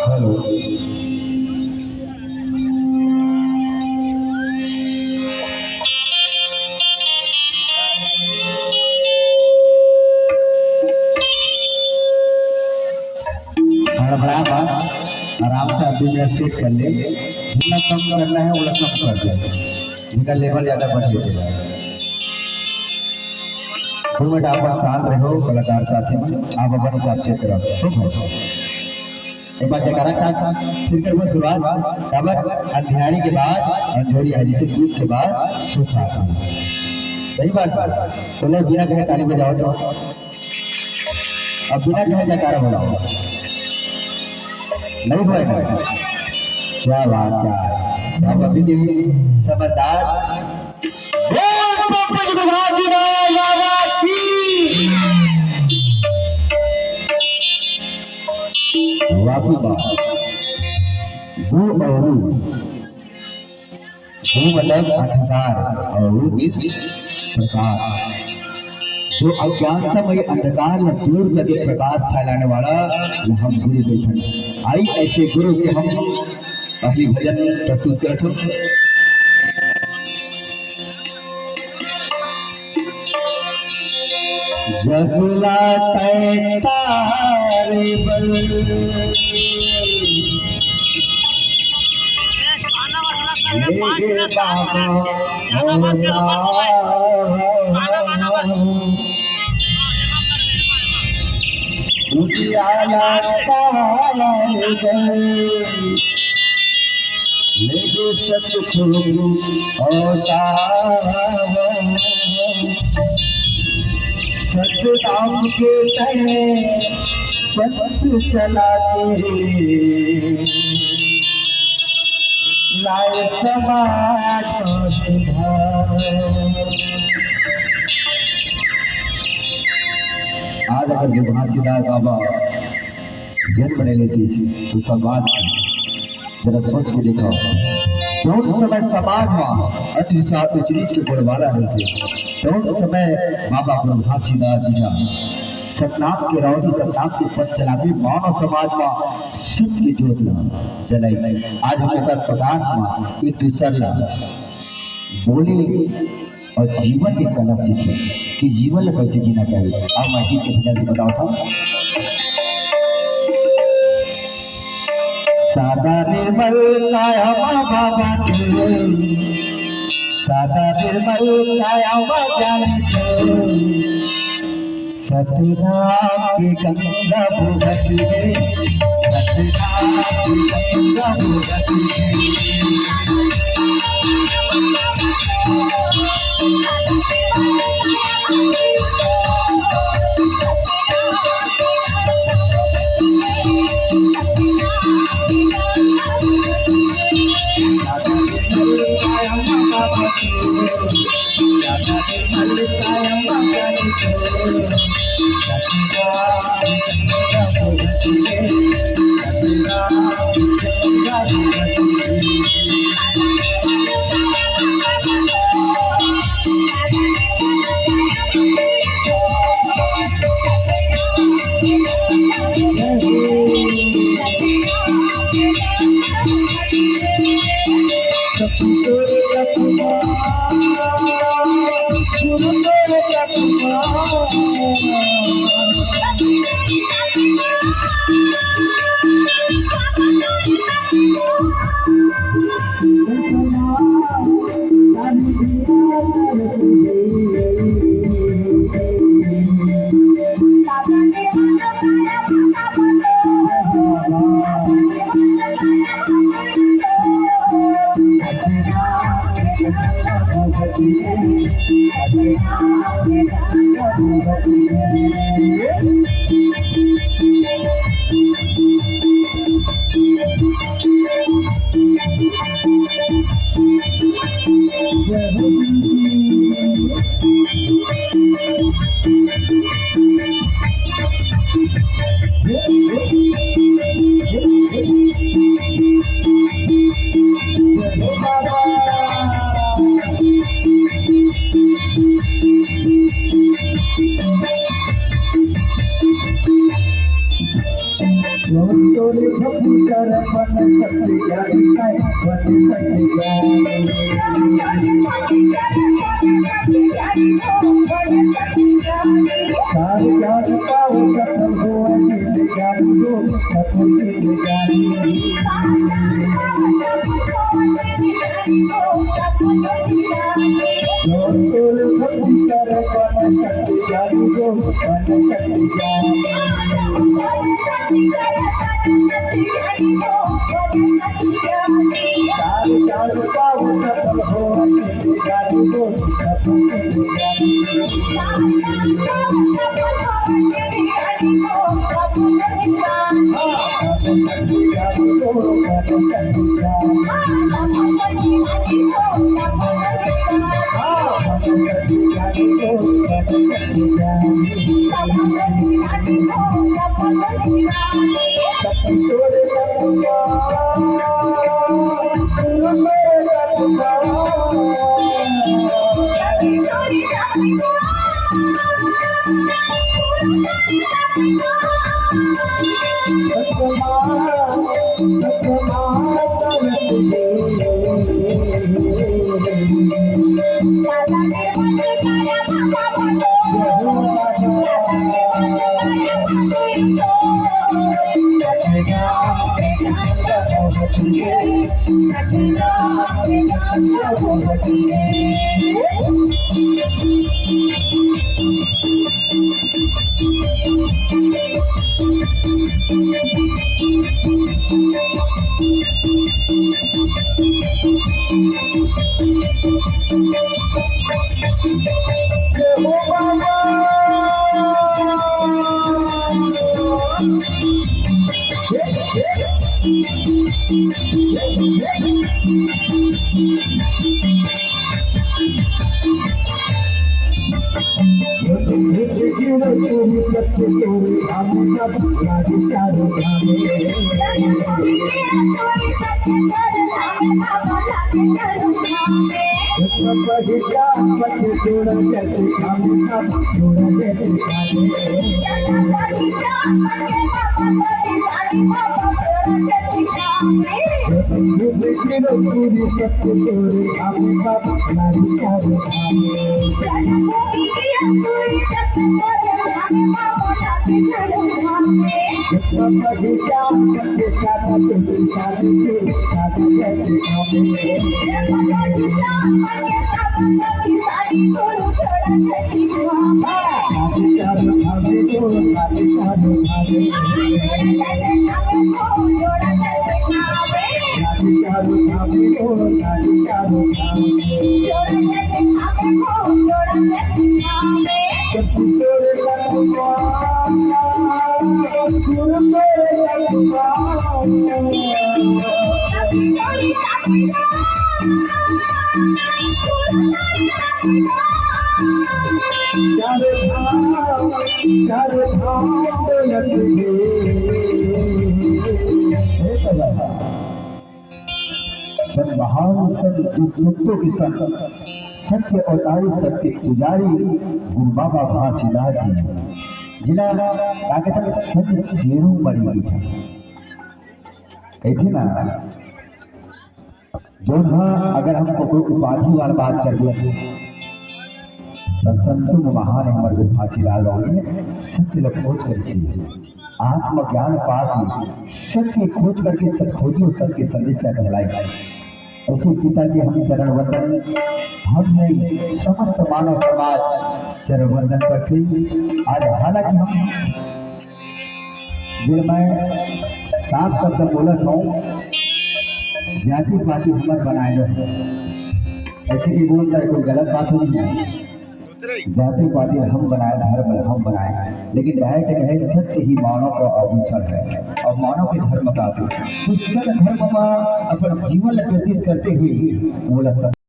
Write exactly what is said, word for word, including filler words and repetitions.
Hello. हड़बड़ा मत, आराम से अभी मैं सेट कर ले, जितना कम करना है, वो कम कर दे, जितना लेवल ज्यादा बढ़ गया। दो मिनट आप शांत रहो, कलाकार साथी मन, आप अपन हिसाब से करो, ठीक है? एक बार जयकारा का साथ फिर करूँगा शुरुआत। काबर? अंधियारी के बाद अंजोरी है, जैसे दूध के बाद सुख आता है। सही बात। तो लोग बिना कहे ताली बजाओ तो, अब बिना कहे जयकारा बुलाओ। नहीं होएगा। क्या बात है। अब अभी के समझदार। बोल पंकज विभाग की राय बाबा की। वाह बात। वो और वो मतलब अंधकार और वो इस प्रकाश, जो अज्ञानतामय अंधकार में दूर करके प्रकाश फैलाने वाला, वो हम गुरु बैठन। आई ऐसे गुरु के हम पहली भजन प्रस्तुत करत हन। जगला तैं तारे बल। मेरे बाबा उजियाला तारे बल। मेरे सतगुरु अवतार। सतनाम के तय पथ चला के लाए समाज को सुधार। आज अगर जो घासीदास बाबा जन्म ले लेती तो समाज जरा सोच के देखो, जौन समय समाज में अतिशय उच्च नीच के बोलबाला रहिथे, जौन समय बाबा गुरु घासीदास जी ह सतनाम के रौनी, सतनाम के पथ चला के मानव समाज में सत्य के जोत ला जलाई। आज हम ओकर प्रकाश में एक दूसर ला बोले और जीवन के कला सीखे कि जीवन ला कैसे जीना चाहिए। अब मैं गीत के भजन से बतावत हूँ। सदा निर्मल काया बाबा तू, सदा निर्मल काया ज्ञानी तू, सतनाम की गंगा भुगत में, सतनाम की गंगा भुगत में। जब महान संत दुष्टों के संत सत्य और आर्य सत्य के पुजारी गुरु बाबा घासीदास जी, जिन्हें ताकत संत शिरोमणि कहिथे ना, जोन ह अगर हम कोई उपाधि वाला बात करबो, त संतों में महान हमर गुरु घासीदास बाबा जी सत्य ल खोज करके, आत्मज्ञान पाके, सत्य खोज करके, सत खोजी अउ सत्य संदेश ला फैलाए। ऐसे पिता के हम चरण वंदन, हम नहीं, समस्त मानव समाज चरण वंदन करथे। आज हालांकि हम जेन मैं साफ शब्द बोलत हूँ, जाति पाति हमर बनाए रहे। ऐसे भी बोलता है, कोई गलत बात नहीं है। जाति पाति हम बनाए, धर्म हम बनाए, लेकिन रहे तो कहे, सत्य ही मानव का आभूषण है और मानव के धर्म का आभूषण। तो सत धर्म में अपन जीवन व्यतीत करते हुए बोला, सत्य